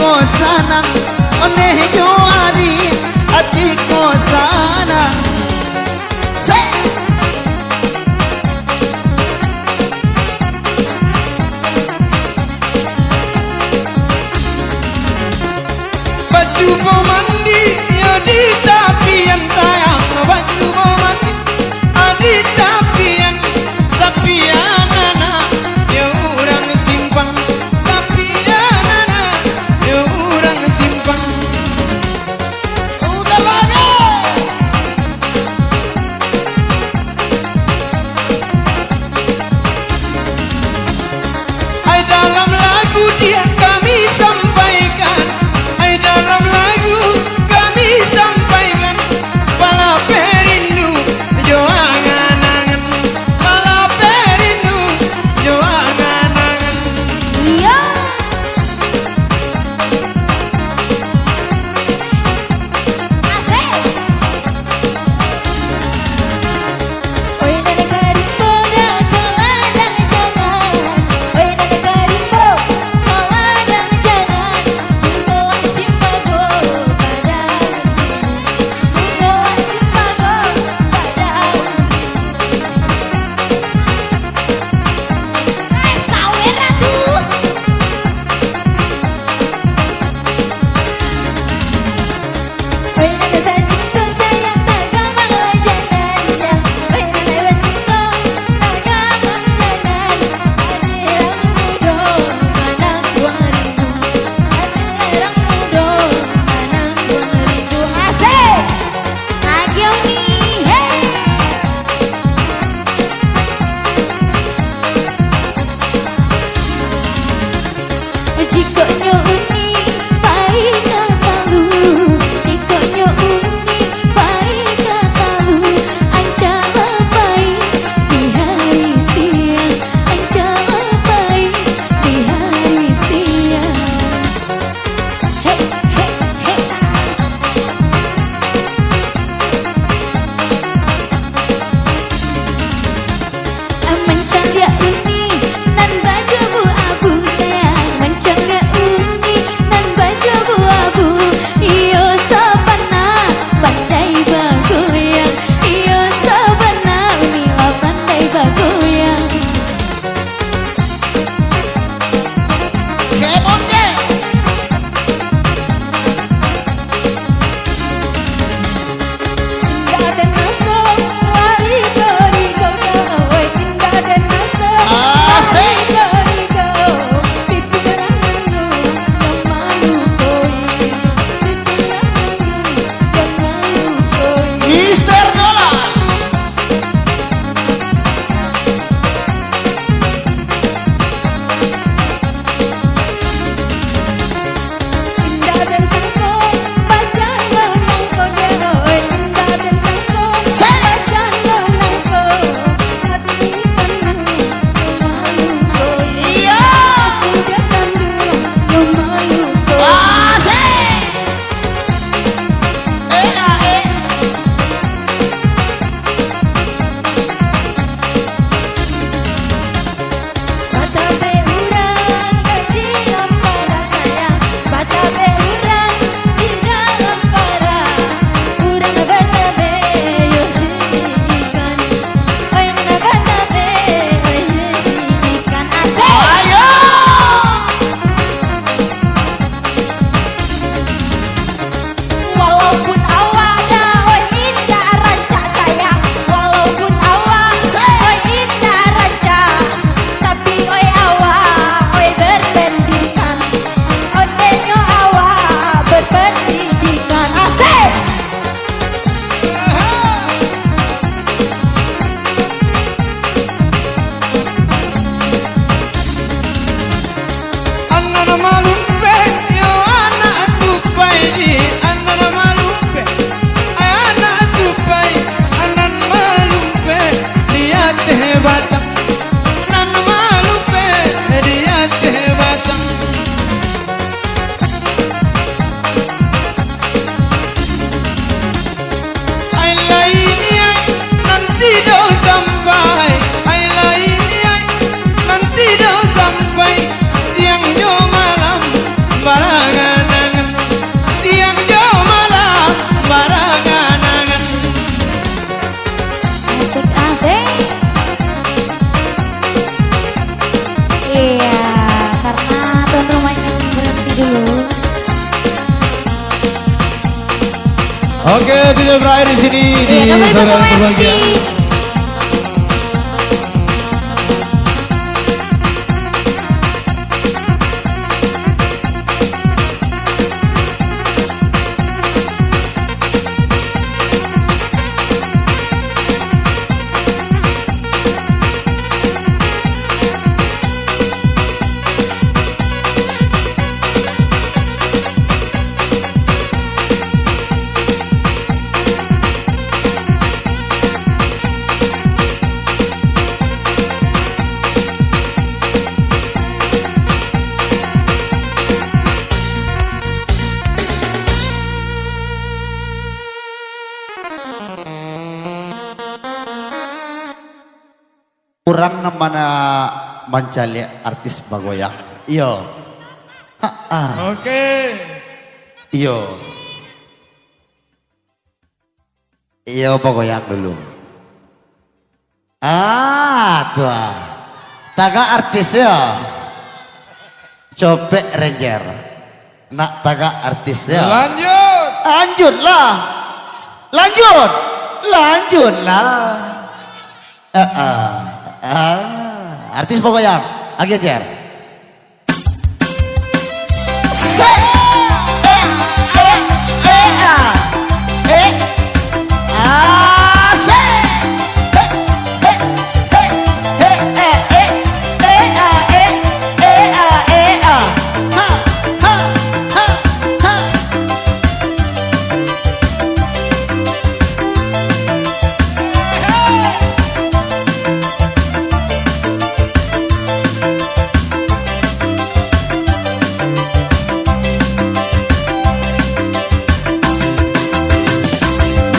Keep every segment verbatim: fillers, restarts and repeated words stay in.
Sanang, oneh jo ari, ati ko sanang. Se! Bacubo mandi, yo di tapian sayang, bacubo mandi. Adi tapian, tapian anak, yo urang simpang. Tapian anak, yo urang simpang. Udah lagi. Ai dalam lagu dia kami sampaikan, ai dalam lagu kami sampaikan, palapeh rindu jo angan-angan, palapeh rindu jo angan-angan. Iya. Asik. Jikok nyo uni pai ka talu, jikok nyo uni pai ka talu, ancak lah pai di hari siang, ancak lah pai di hari siang. Hei, hei, hei. Mancaliak uni nan baju abu-abu sayang, mancaliak uni nan baju abu-abu. Iyo sabana pandai bagoyang, iyo sabana uni lah pandai bagoyang. Kebon je. Mister Dola. Walaupun awak dah, oi, indak rancak sayang. Walaupun awak, oi, indak rancak, tapi, oi, awak, oi, berpendidikan. Ondeh nyo awak berpendidikan. Asik. Anak malumpek, yo anak tupai, anak malumpek, anak tupai, anak malumpek di ateh batang, anak malumpek di ateh batang. Ai lai niaik, nanti doh sampai. Ai lai niaik, nanti doh sampai. Siang jo malam, barangan Oke, tidak berakhir di sini, di saudara berbahagia. Urang nan ma-, mancaliak artis bagoyang. Iyo. Ha-ah. Oke. Iyo. Iyo, bagoyang dulu. Ah, tu ah. Tagak artis yo. Copek Ranger. Nak tagak artis yo. Lanjut. Lanjutlah. Lanjut. Lanjutlah. Eh, eh, eh. Artis bagoyang. Agiah, Jer.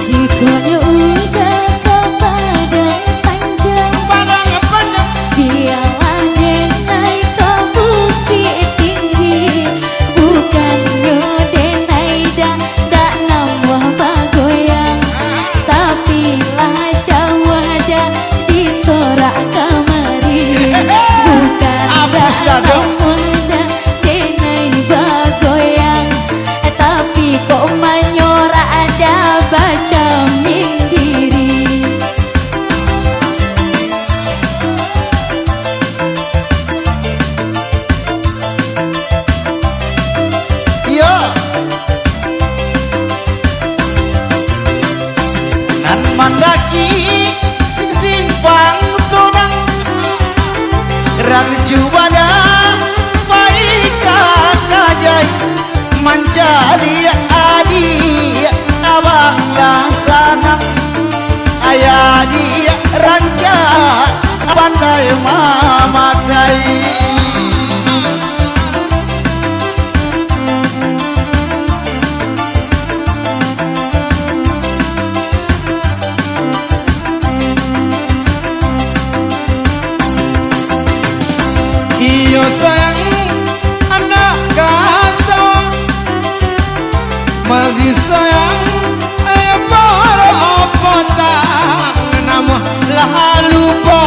Jikok nyo udah ka padang panjang, padang panjang, bialah denai ka Bukik Tinggi. Bukannyo denai dah dak namuah bagoyang, tapi lah jauah dah disorak kamari. Bukan dah namuah dah denai bagoyang, tapi kok manyorak dah bacamin diri. Iyo. Nan mandaki si-, simpang Tunang, rang Cubadak pai ka Kajai, mancaliak adiak abang lah sanang. Ayah diak rancak pandai mamakai. Iyo sayang, anak ka sawah, masih sayang, eh, poro potang, namuah lah lupo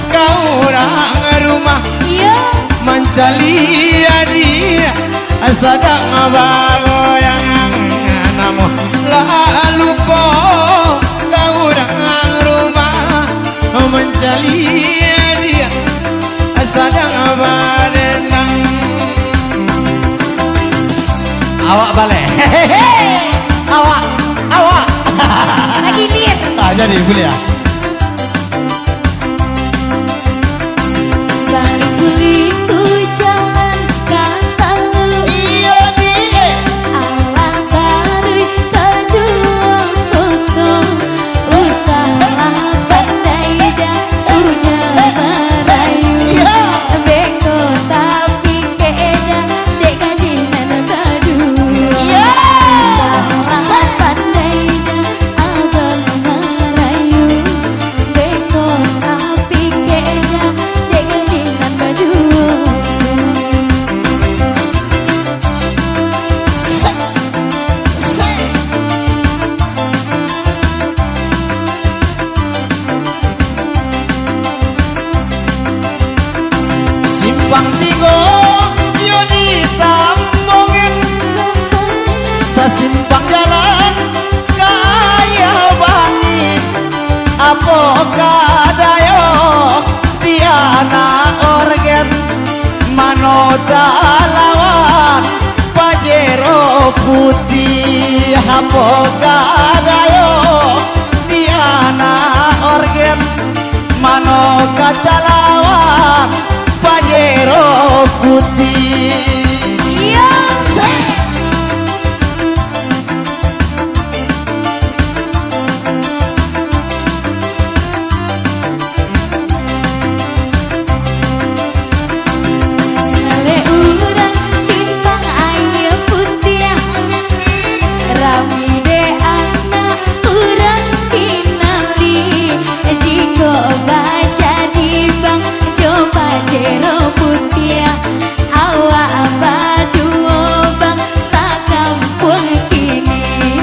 ka urang rumah. Iyo. Mancaliak adiak sadang bagoyang, namuah lah lupo ka urang rumah. Mancaliak adiak sadang badendang. Awak baleh. Hehehe. Awak. Awak. Lagi liat. Ah, jadi, buliah. Baliku-liku jalan ka Talu. Iyo, di, eh. Alah taruih ka Juo Koto. Usahlah pandai dah udah marayu. Iyo. Beko tapi keda dek gadih nan baduo. Iyo. Usahlah pandai dah abang marayu. Beko tapi keda dek gadih nan baduo. Putiah apo ka dayo di anak orgen, mano ka talawan Pajero Putiah. Iyo. Dek urang Simpang Aia Putiah, rami dek anak urang kinali. Jikok bajadi bang jo Pajero Putiah, awak baduo bang sakampuang kini.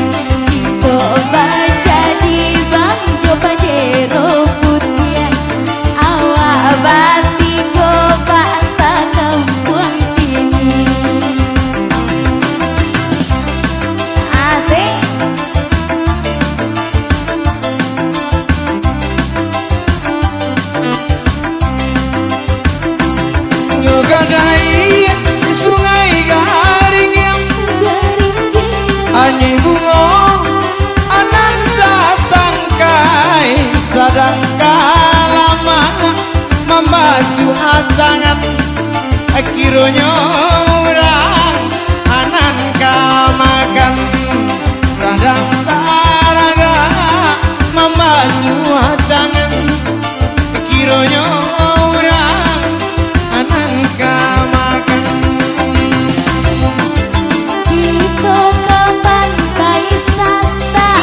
Jikok bajadi bang jo Pajero Putiah, awak batigo bak sakampuang kini. Asik. Nyo gadai Sungai Garingging, anyuik bungo anan satangkai, sadang ka lamak mambasuah tangan. Kironyo urang anan ka makan, sadang taragak mambasuah tangan. Kironyo urang anan ka makan. Kito ka Pantai Sasak,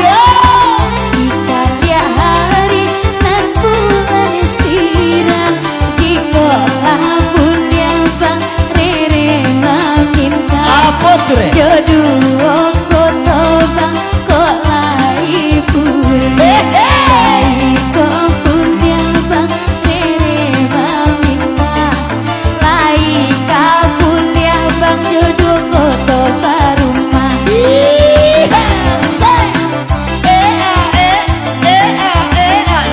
dicaliak hari nan bulan sirah. Jikok lah buliah bang, Rere maminta. Apo tu, Re? Jo duo koto bang, kok lai buliah. Hehe. Lai kok buliah bang, Rere maminta. Lai ka buliah bang, jo duo koto sarumah. Ih, asik. Eh, ah, eh, eh, ah, eh, ah.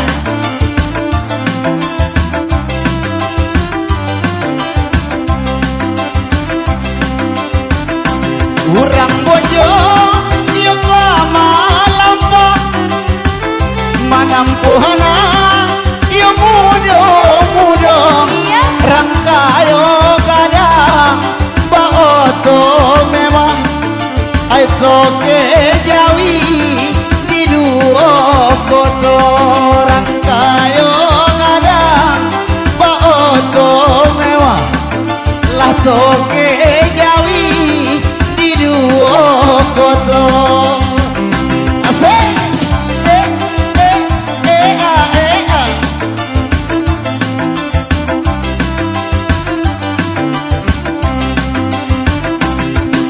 Urang Bojong iyo ka malampok, manampuah anak iyo mudo-mudo. Iyo. Rangkayo gadang baoto mewah, ai toke jawi di duo koto. Rangkayo gadang baoto mewah, lah toke jawi di duo koto. Asik. Eh, eh, eh, ah, eh, ah.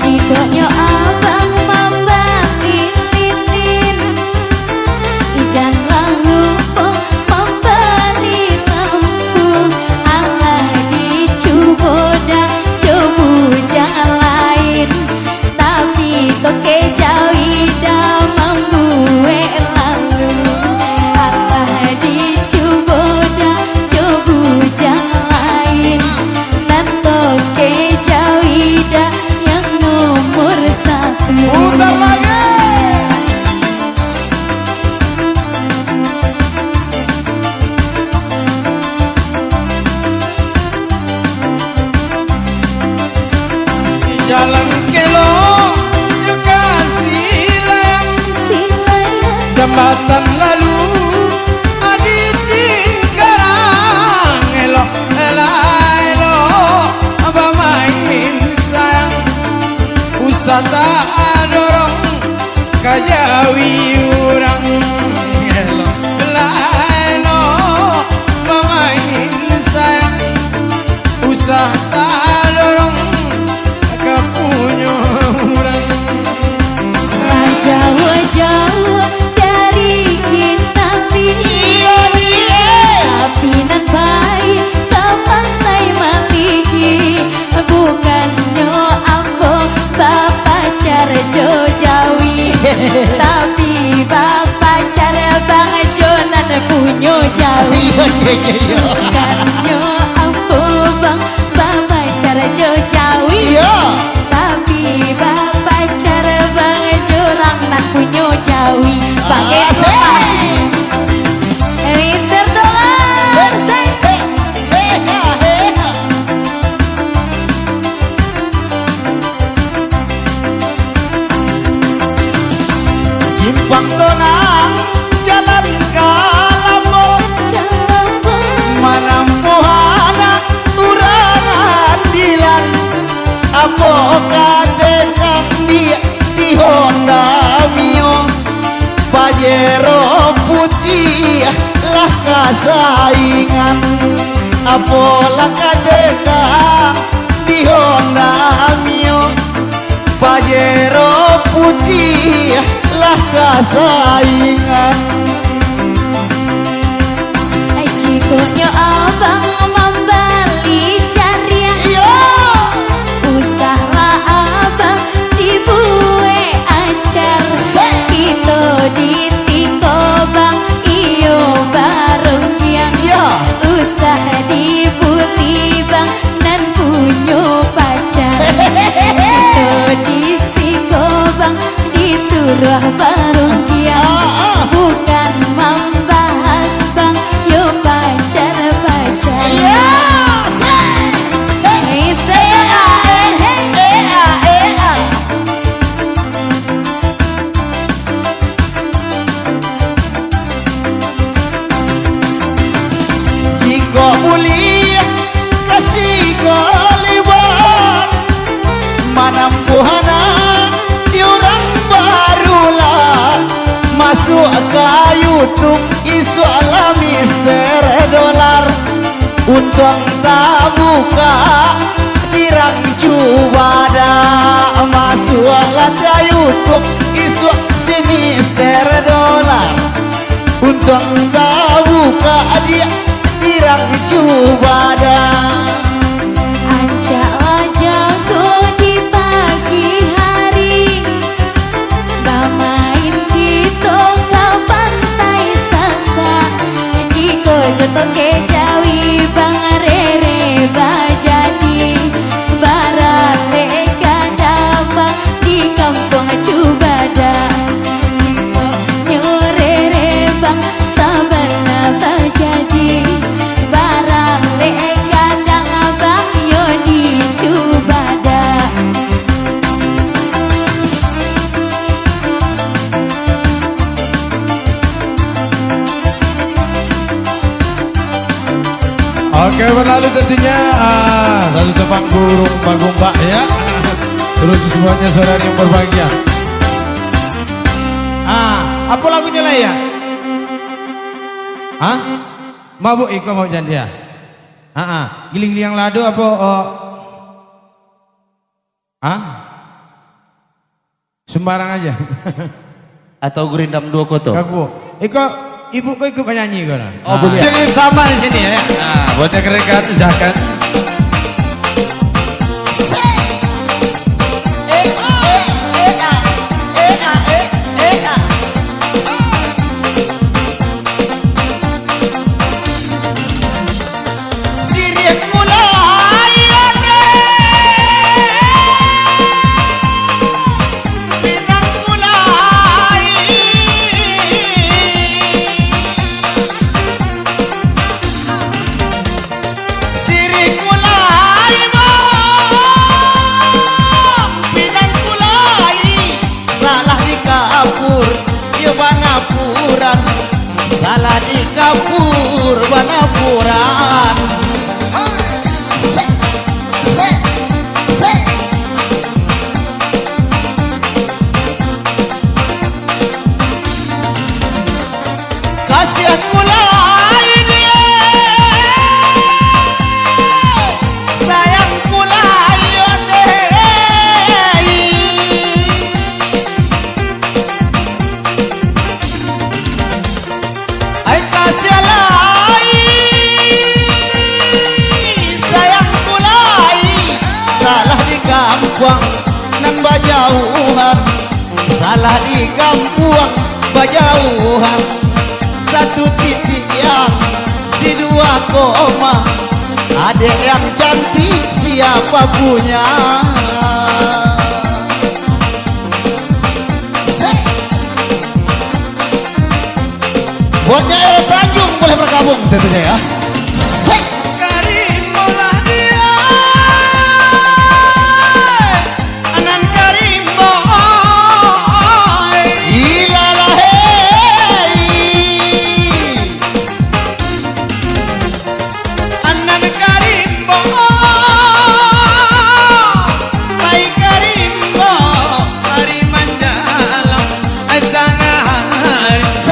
Jikoknyo abang mambali lilin, ijan lah lupo mambali lampu. Alah dicubo dah jo bujang lain, tapi toke jawi dah mambuek lalu. Alah dicubo dah jo bujang lain, nan toke jawi dah yang nomor satu. Putar lagi. Jalan kelok nyo ka Silayang, Silayang. Jambatan lalu adi tinggalan, elok lah elok bamain sayang. Usah tak dorong ka jawi urang, elok lah elok bamain sayang. Usah tadorong ka punyo urang. Lah jauah-jauah dari Intaling, iyo, iyo. Tapi nan pai ka Pantai Maligi. Bukannyo ambo bapacar jo jawi, tapi bapacar bang jo nan punyo jawi. Iyo, iyo, iyo. Bukannyo ambo bang bapacar jo jawi, iyo, tapi bapacar Pajero putiah lah kasaingan, apolah ka teka di Honda Mio. Pajero putiah lah kasaingan. Jikoknyo abang mambali cariak, iyo, usahlah abang dibuek acar. Sek. Kito di siko bang, iyo barongkiang. Iyo. Usah dibuli bang, nan punyo pacar. Kito di siko bang, disuruah barongkiang. Ah, ah. Bukan mambahas bang, yo pacar-pacar. Iyo, sek. Mister A, eh, eh. Eh, ah, eh, ah. Jikok buliah, ka siko libuan, manampuah anak di urang barulah, masuak ka YouTube, isuak lah Mister Dolar. Untuang tabuka dirang cubadak, masuaklah ka YouTube, isuak si Mister Dolar. Untuang tabuka di-, dirang cubadak. Ancaklah jago di pagi hari, bamain kito ka Pantai Sasak. Jiko jo tokeh jawi bang rere bajadi, baralek gadang bang di kampuang cubadak. Jiko nyo rere bang sabana bajadi, baralek gadang bang yo di cubadak. Oke, berlalu tentunya, ah, satu tembang burung bagumbak, ya. Terus semuanya saudari yang berbahagia. Ah, apa lagunya lah ya? Hah? Mabuk iko mau jandia. Ah, ah. Giling-giling lado apa? Oh. Hah? Sembarang aja. Atau Gurindam Duo Koto? Kaku. Iko, ibu ko ikut manyanyi ko nah. Oh, boleh. Jadi sama di sini ya. Nah, buat yang keren kan, ucapkan. Siriah mulai, Pinang mulai. Siriah mulai, Pinang mulai. Salah di kapur, iyo banapuran. Salah di kapur, banapuran. Sek, sek, sek. Kasian mulai dia, sayang mulai ondeh. Ai kasian lai, sayang mulai, salah di kampuang nan bajauhan. Salah di kampuang bajauhan, satu titik yang si dua koma. Adek yang cantik siapa punya? Sek. Buatnya Ero Tanjung boleh bergabung tentunya ya. Sek. Karim bolah dia. Anan Karim boy. Ilalah, hei. Anan Karim boy. Pai Karim boy. Hari manjalang, ai tangah hari.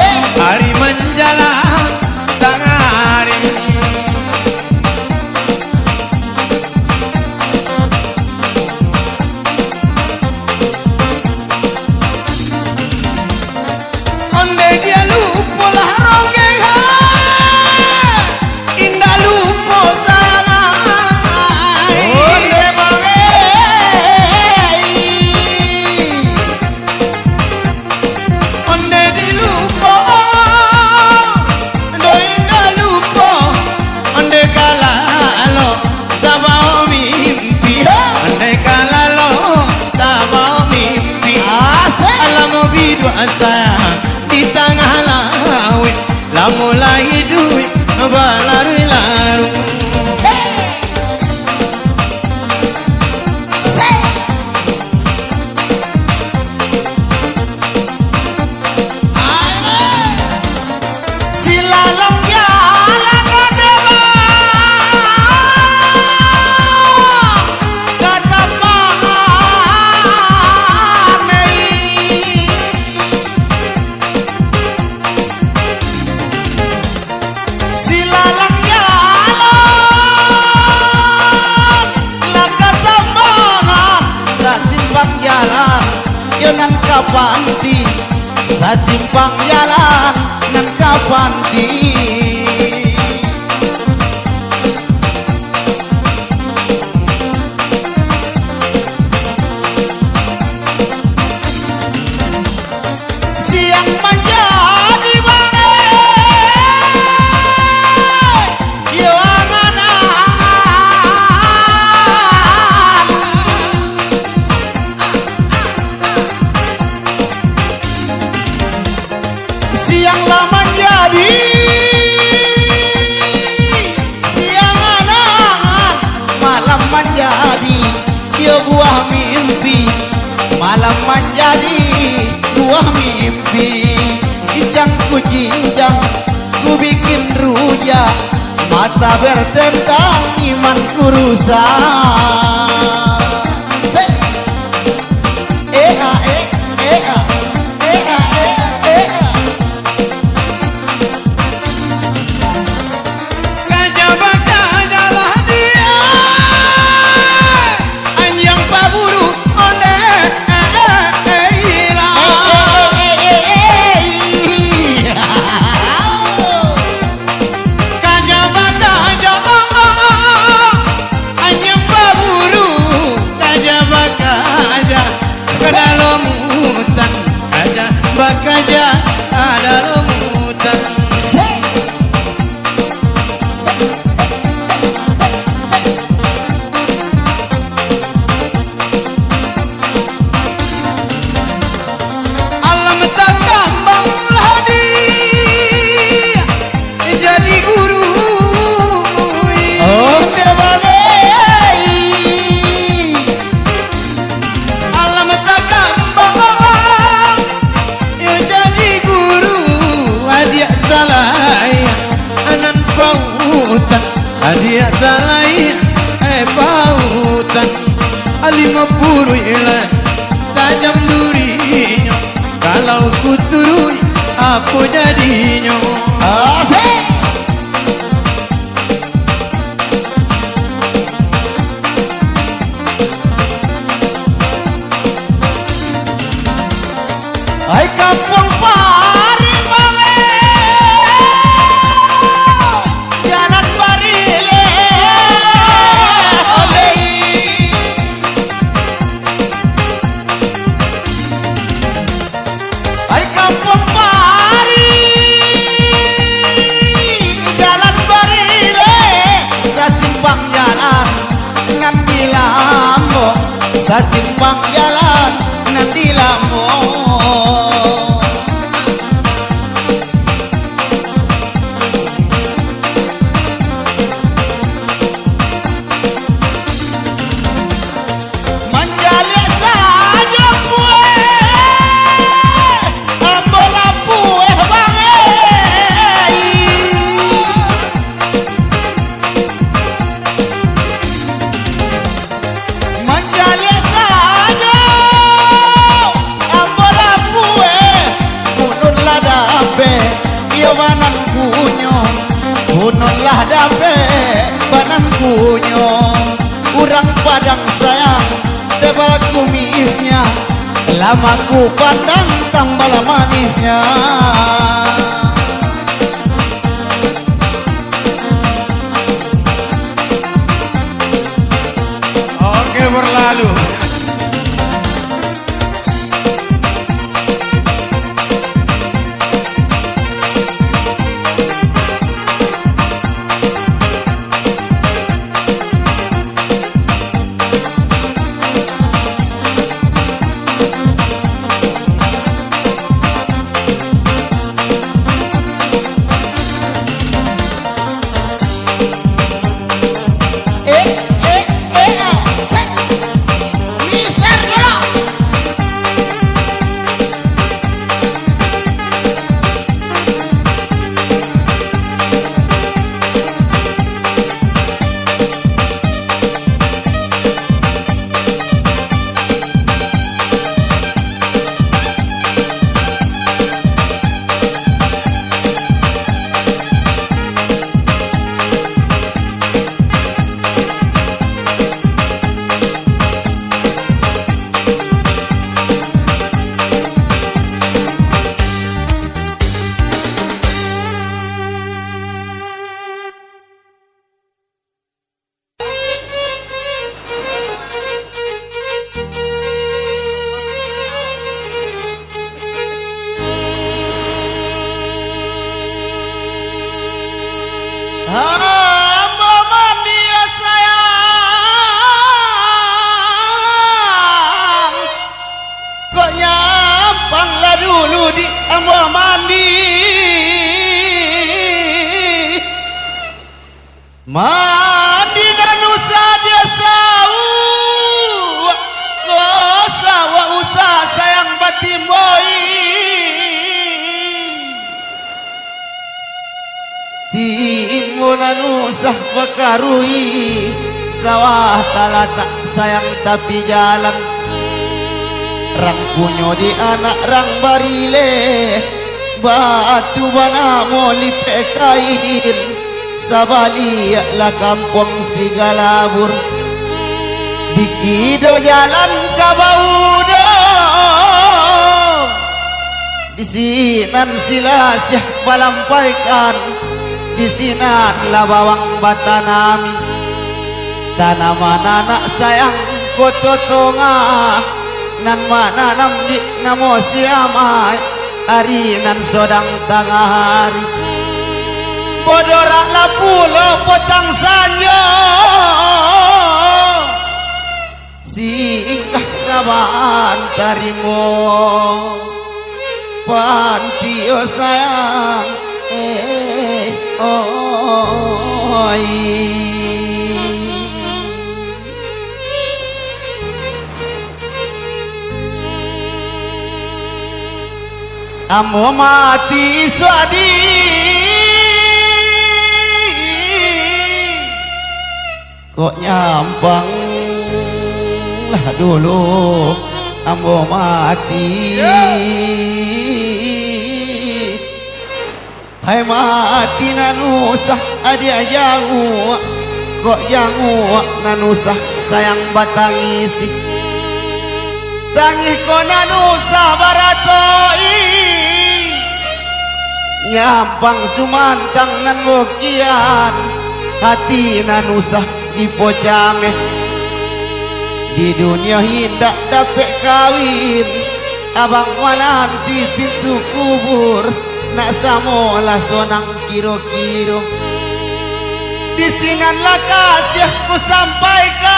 Ambo lah iduik balaruih-laruih. Silalang jalan ka Deba, ka Tapangan. Silalang jalan, lah ka Tapangan, sasimpang jalan, yo nan ka panti, sasimpang jalan, nan ka panti. Siang manjadi bangeh, yo angan-angan. Siang lah manjadi, siang angan-angan, malam manjadi, yo buah mimpi, malam manjadi, buah mimpi. Cincang ku cincang, ku bikin rujak, mata bertentang, iman ku rusak. Sek. Eh, ah, eh, eh, ah, eh, ah, eh, eh, ah. Kaja bakajalah dia, anjiang paburu ondeh, eh, eh, eh, ilah. Eh, eh, eh, eh, eh, eh. Kaja bakaja, oh, oh, oh, oh. Anjiang paburu, kaja bakaja. Ka dalam hutan, kaja bakaja, ka dalam hutan. Alam takambang lah di jadi guru. Oh, dia bagai. Alam takambang, yo jadi guru, adiak talai nan pautan, adiak talai, eh, pautan. Limo puruik lah tajam durinyo, kalau ku turuik, apo jadinyo? Asik. Hai kampuang Parimang, eh, jalan Barilek, oleh. Hai kampuang Pari, jalan Barilek, sasimpang jalan nan di Lambok, sasimpang jalan nan di Lambok. Mancaliak sajo pueh, ambo lah pueh bangai. Mancaliak sajo, ambo lah pueh, kunun lah dapek, iyo banan kunyo, kunun lah dapek, banan kunyo. Urang Padang sayang, tebal kumisnyo, lama ku pandang, tambah lah manisnyo. Oke, berlalu. Ambo mandi, mandi nan usah di sawah, ko sawah usah sayang batimboi. Timbua nan usah bakarui, sawah talatak sayang tapi jalan. Rang punyo di anak rang barileh, batu banamo lipek kain, sabaliak lah kampuang Sigalabur. Dikido jalan ka Baudo. Di sinan Silasiah balampaikan, di sinan lah bawang batanami. Tanaman anak sayang Koto Tongah, nan mananam di namo si Amai, ari nan sodang tangah ari. Bodorak lah pulo potang sanjo. Singgah saban tarimo, panti yo sayang, eh, oi. Ambo mati suadi. Kok nyampang lah dulu ambo mati. Ya. Hai mati nan usah adiak janguak, kok janguak nan usah sayang batangisi. Tangih ko nan usah baratoi. Nyampang sumantang nan bukian, hati nan usah dipocameh. Di dunia indak dapek kawin, abang mananti pintu kubur, nak samo lah sonang kiro-kiro. Di sinan lah kasiah ku sampaikan.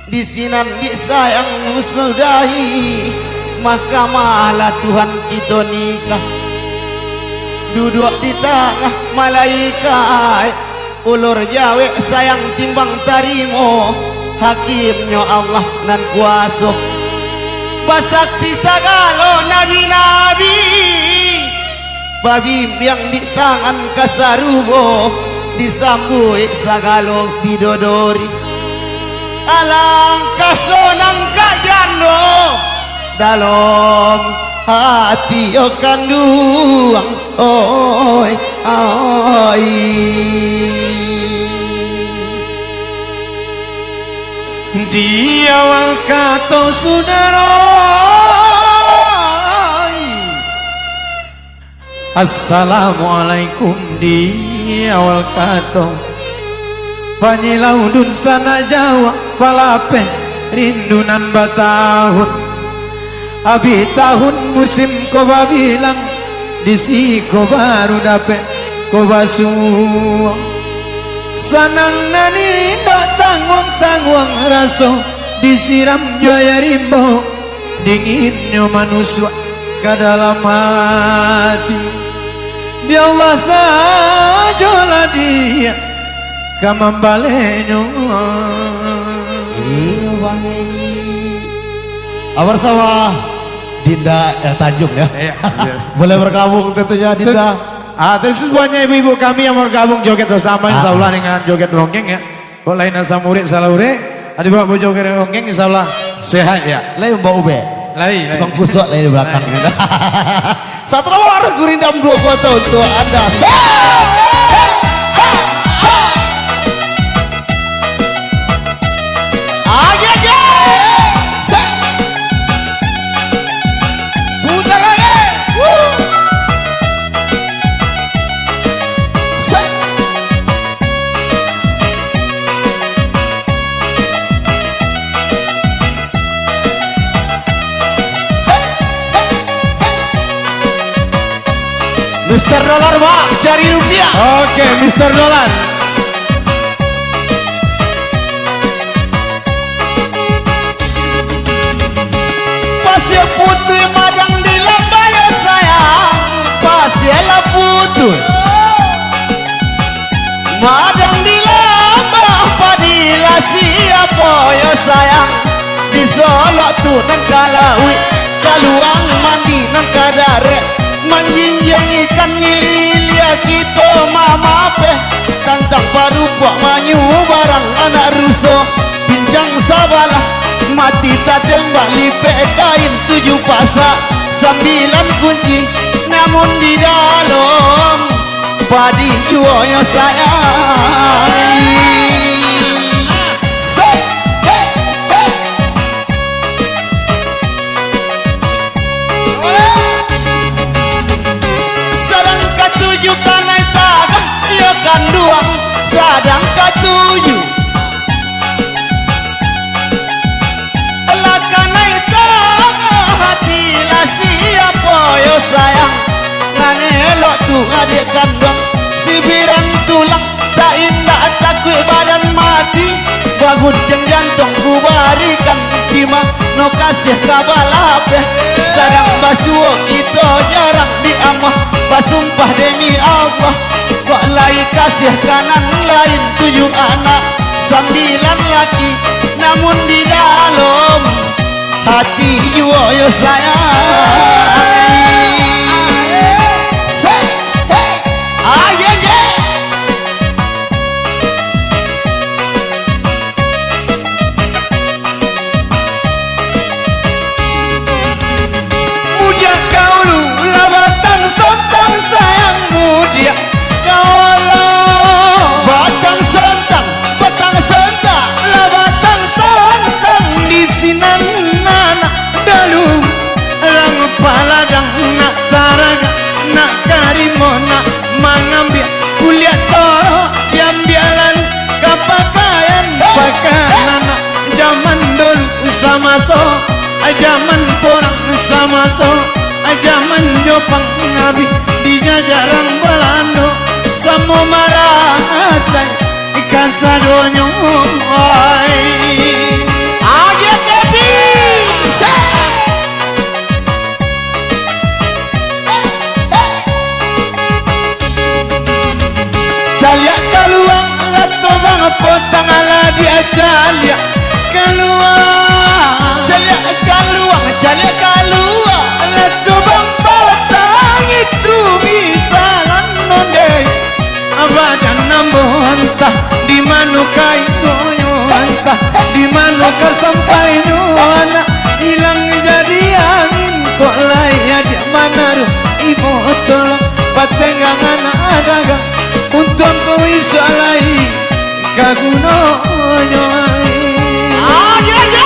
Di sinan disayang musudahi, mahkamah lah Tuhan kito nikah. Duduak di tangah malaikat, ulur jawek sayang timbang tarimo, hakimnyo Allah nan kuaso. Basaksi sagalo nabi-nabi, babimbiang di tangan ka sarugo, disambuik sagalo bidodori. Alangkah sonang ka jando, dalam hati yo kanduang, oi, oi. Di awal kato sudaro, Assalamualaikum di awal kato. Panyilau dunsanak Jawa, palapeh rindu nan batahun. Abih tahun musim ko babilang, di siko baru dapek ko basuo. Sanang nan indak tangguang-tangguang raso, disiram jo aia rimbo. Dinginnyo manusuak ka dalam ati. Di Allah sajolah Dia ka mambaleknyo. Iyo, Bang Egi. Abar sawah, Dinda, eh, Tanjung, ya. Iya, iya. Boleh bergabung tentunya, Dinda. Ah, terus buatnya ibu-ibu kami yang bergabung joget bersama, insya Allah, dengan joget dongeng, ya. Kok lain asa murid salah urek, adi bawa bujang kena onggeng, insya Allah sehat ya. Lain bawa ubek. Lain, lain. Tukang kusok lain di belakang. Lain. Satu nomor Gurindam dua foto untuk Anda. Set! Set! Ha! Ha! Ha! Ah, yeah, yeah! Set! Putar lagi! Woo! Set! Mister Dolar, Mak, cari rupiah. Oke, Mister Dolar. Pasir Putih, Mak. Tu nan ka lauik, kaluang mandi nan ka darek, manjinjiang ikan mililia kito mamapeh. Tantang parupuak manyubarang anak ruso, pincang sabalah, mati tatembak lipek kain tujuah pasak, sambilan kunci, namun di dalom padi juo yo sayang. Sek, hek, hek. Sadang katuju kanai tagah, iyo kanduang, sadang katuju. Lah kanai tagah hati, lah siapo yo sayang. Nan elok tu adiak kanduang, sibiran tulang, tak indak takuik badan mati. Bagunjiang jantuang kubarikan, di mano kasiah ka balapeh. Sadang basuo kito jarang diamuah, basumpah demi Allah, kok lai kasiah ka nan lain tujuah anak, sambilan laki, namun di dalom hati juo yo sayang. Sek, hek, aye, ye. Mudiak ka ulu, lah batang sontang sayang, mudiak ka ulu. Batang sontang, batang sontang. Lah batang sontang di sinan anak dalu, rang paladang nak taragak, nak karimo, nak mangambiak kuliah torok, diambiak lalu ka pakaian, pakaian anak jaman dulu samaso, jaman porang samaso, jaman Jopang abih dijajarang Balando, samo marasai kasadonyo, oi. Aja Kevin, se- Caliak kaluang, lah tobang potang, alah diak caliak kaluang. Caliak kaluang, caliak kaluang. Lah tobang potang itu misalan nonde. Badan ambo antah di mano ka inyo, antah di mano ka sampainyo, anak ilang jadi angin, kok lai adiak manaruah ibo tolong, patenggang anak dagang, untuang ko isuak lai ka gunonyo. Ayo, ayo.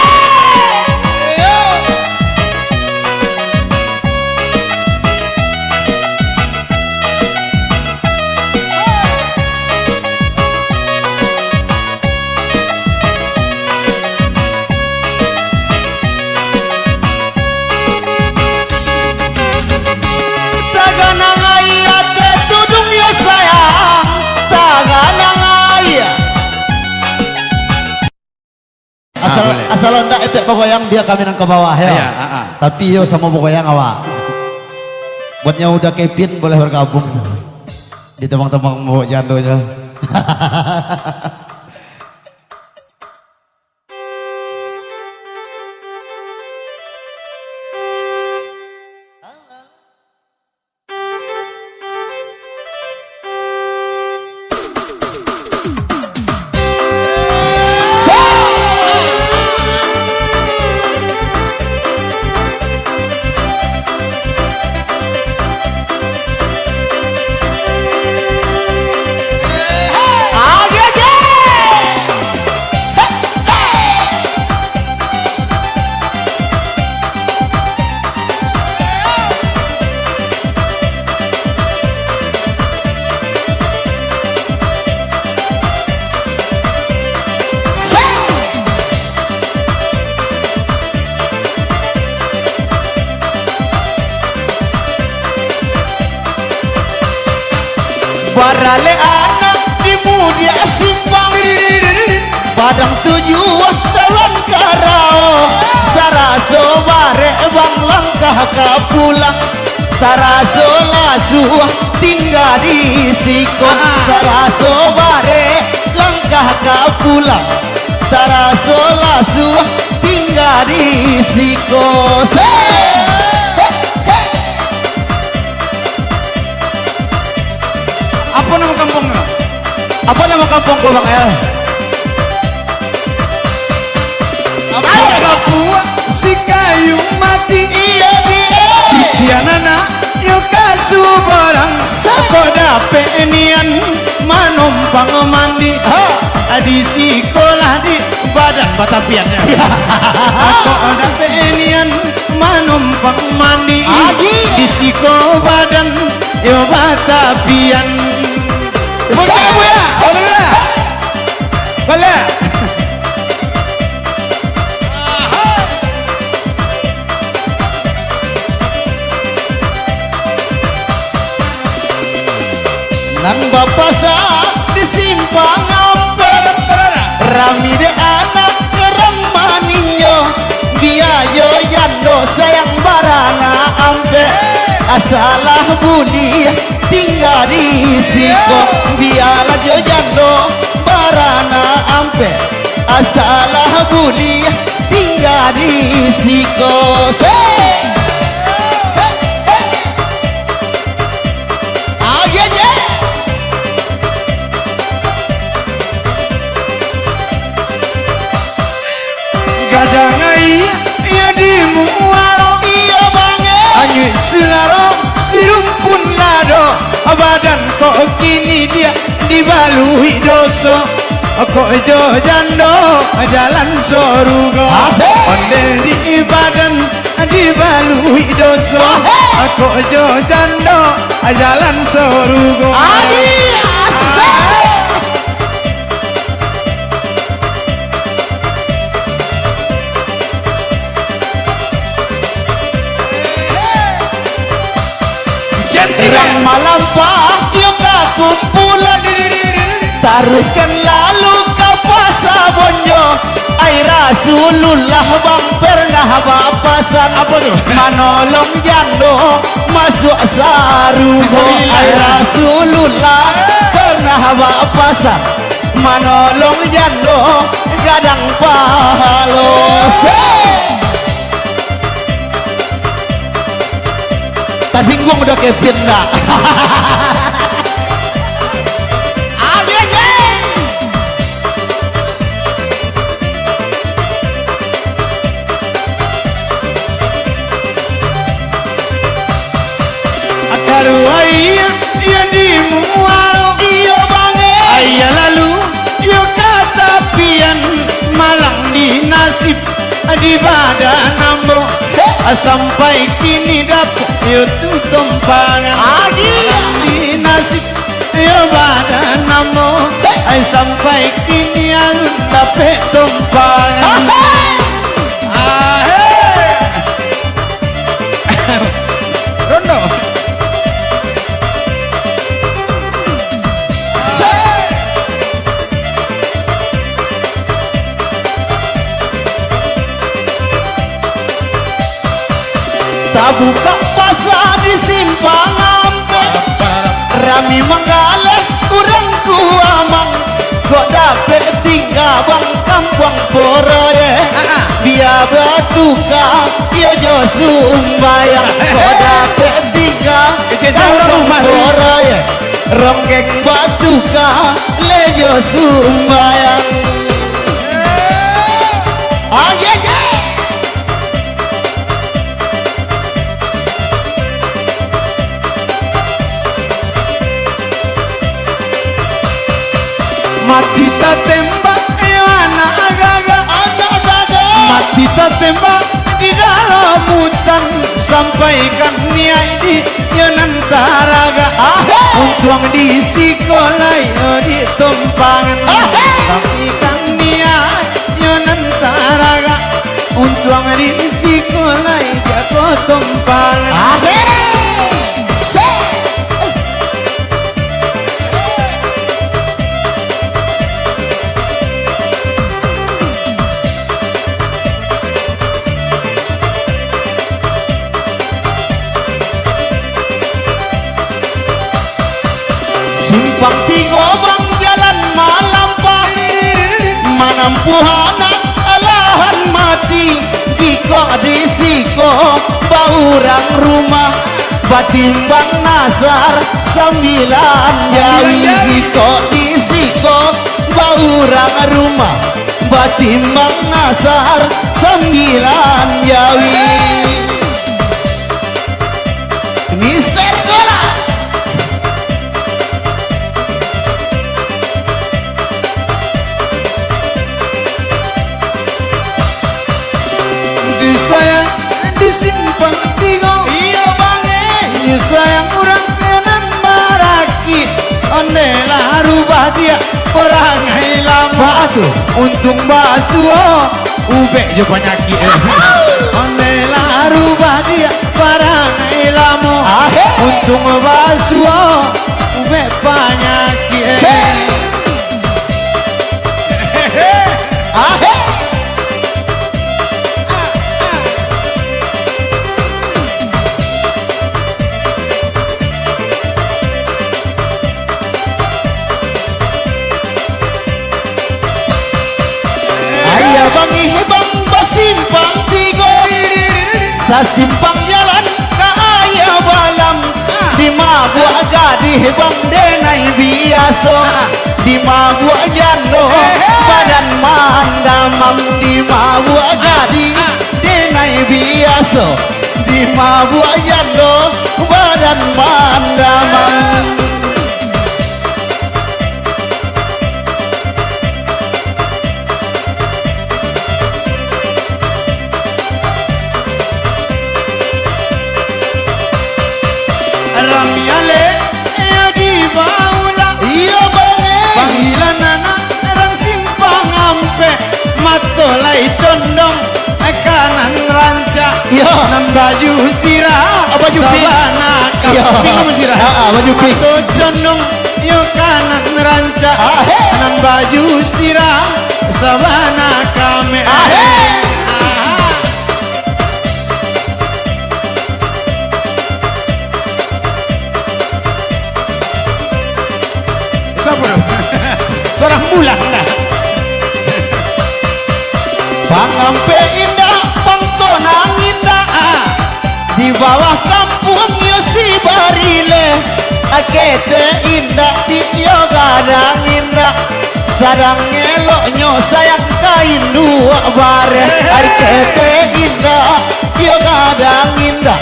Taganang aia tatudung yo sayang, taganang aia. Asal, ah, buliah. Asal ndak etek bagoyang, bia kami nan ka bawah, yo. Iya, ah, ah. Tapi yo samo bagoyang awak. Buat yang udah Kevin boleh bergabung. Di tembang-tembang mabok jandonyo. Baralek anak di mudiak simpang, padang tujuah dalam karao, saraso barek bang langkah ka pulang, taraso lasuah tingga di siko, saraso barek langkah ka pulang, taraso lasuah tingga Di siko se. Apo namo kampuang ko? Apo namo kampuang ko, Bang El? Apo? Kapuak si kayu mati. Iyo, di. Titian anak yo ka subarang. Sa- Kok dapek nian manompang mandi. Ha. Di sikolah di badan batapian. Kok dapek nian manompang mandi. Aji. Di siko badan yo batapian. Buya, buya, buya. Baliak. Nan bapasa di simpang Ampek, rami dek anak urang maninjo. Biayo jando sayang baranak ampek, asalah buliah tingga di siko. Bialah jo jando baranak ampek, asalah buliah tingga di siko. Se. Agiah je. Gadang aia, iyo di muaro. Iyo, Bang, eh. Anyuik sularo, sirumpun lado. Badan kok kini diak dibaluik doso. Kok jo jando jalan sorugo. Asik. Ondeh di badan dibaluik doso. Wah, hei. Kok jo jando jalan sorugo. Adi, asik. Urang malampah yo ka kumpulan, taruihkan lalu ka Pasa Bonjo. Ai Rasulullah bang pernah bapasan, apo tu? Manolong jando masuak sarugo. Fisabilillah. Ai Rasulullah pernah bapasan, manolong jando gadang pahalo. Se. Tasingguang udah Kevin dah. Aduh, anjing. Karuai, iyo di muaro. Iyo, Bang, eh. Aia lalu, iyo ka tapian, malang di nasib, di badan ambo. Heh. Sampai kini dapek, iyo tu tumpangan. Agi. Malang di nasib, iyo badan ambo. Heh. Ai sampai kini alun dapek tumpangan. Heh. Aheh. Rondo. Tabukak pasa di Simpang Ampek, rami manggaleh urang Kuamang. Kok dapek tingga bang kampuang poroyek, ah, ah, bia batuka iyo jo sumbayang. Kok dapek tingga kampuang poroyek, ronggeng batuka le jo sumbayang. Ah, ye, ye. Mati tatembak, iyo anak gaga. Anak gaga. Mati tatembak di dalam hutan. Sampaikan niaik di iyo nan taraga. Ahai. Untuang di siko lai iyo di tumpangan. Ahai. Sampaikan niaik iyo nan taraga. Untuang di siko lai jago tumpangan. Asik. Sik. Simpang tigo bang jalan malampah, manampuah anak alahan mati. Kok di siko baurang rumah, batimbang nasar sambilan jawi. Kok di siko baurang rumah, batimbang nasar sambilan jawi. Mister Bola. Disayang di Simpang Tigo. Iyo, Bang, eh. Disayang urang kanan maraki. Ondeh lah rubah dia parangai lamo. Baa tu? Untung basuo ubek jo panyakik, eh. Ondeh lah rubah dia parangai lamo. Aheh. Untung basuo ubek panyakik, eh. Se. Aheh. Ayah Bang Ihbang basimpang tigo, sasimpang jalan ka Ayah Balam. Dimabuak gadih Bang denai biaso, dimabuak jando badan mandamam, dimabuak gadih denai biaso, dimabuak jando badan mandamam. Rami alek, iyo di Baulak. Iyo, Bang, eh. Panggilan anak rang Simpang Ampek. Mato lai condong kanan rancak. Iyo. Nan baju sirah, ah, baju pink. Sabana ka-, iyo, pink baju sirah. Ah, ah, baju pink. Mato condong yo kanan rancak. Ah, he. Nan baju sirah sabana kamek. Ah, he. Ah. Sapa tu? Barang bulan dah. Pangampek indak, pangtonang indak. Ah. Di bawah kampuang yo si barileh. Akete indak, di yo gadang indak. Sadang eloknyo sayang ka induak bareh. Eh, eh. Akete indak, yo gadang indak.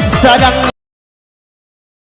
Sadang